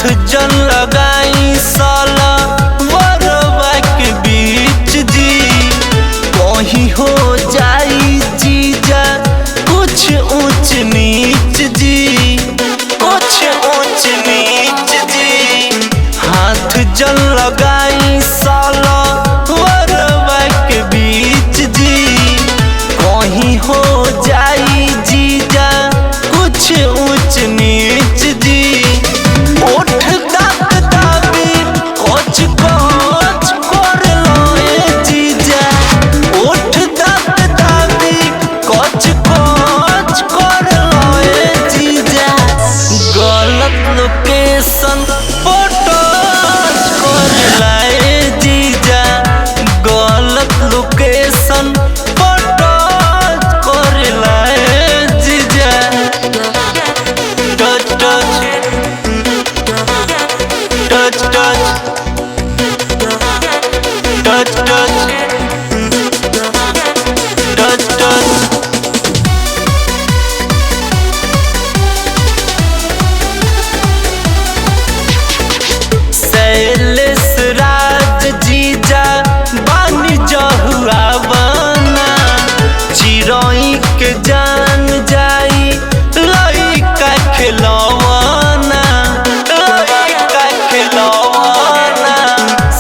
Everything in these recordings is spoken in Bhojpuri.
हाथ जन लगाई साला वरवा के बीच जी। कहीं हो जाई जीजा कुछ ऊंच नीच जी, कुछ ऊंच नीच जी। हाथ जन लगाई साला वरवा के बीच जी। कहीं हो जाई जीजा कुछ ऊंच नीच जी। ओठ दांत दाबी कोच कोच कर लो जीजा। ओठ दांत दाबी कोच कोच कर लो जीजा। गलत लोकेशन फोटो कर लाए जीजा। गलत लोकेशन फोटो कर लाए जीजा। Touch touch touch touch touch touch touch touch. Shailesh Raj जीजा बानी जहुआ बना। चिरई के जान जाई लइका खिलौना, लइका खिलौना।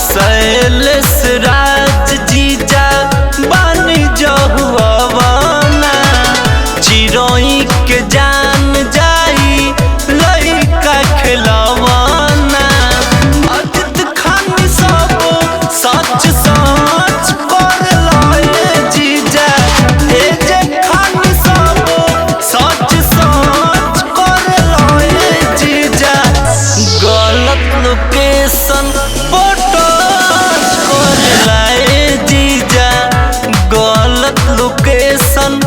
शैलेश राज जीजा बानी जहुआ बना। चिरई के जान जाई लइका खिलौना। अदित खानी सब सच सच कर लाए जीजा। ए जे खानी सब सच सच कर लाए जीजा। गलत लोकेशन फोटो कर लाए जीजा। गलत लोकेशन।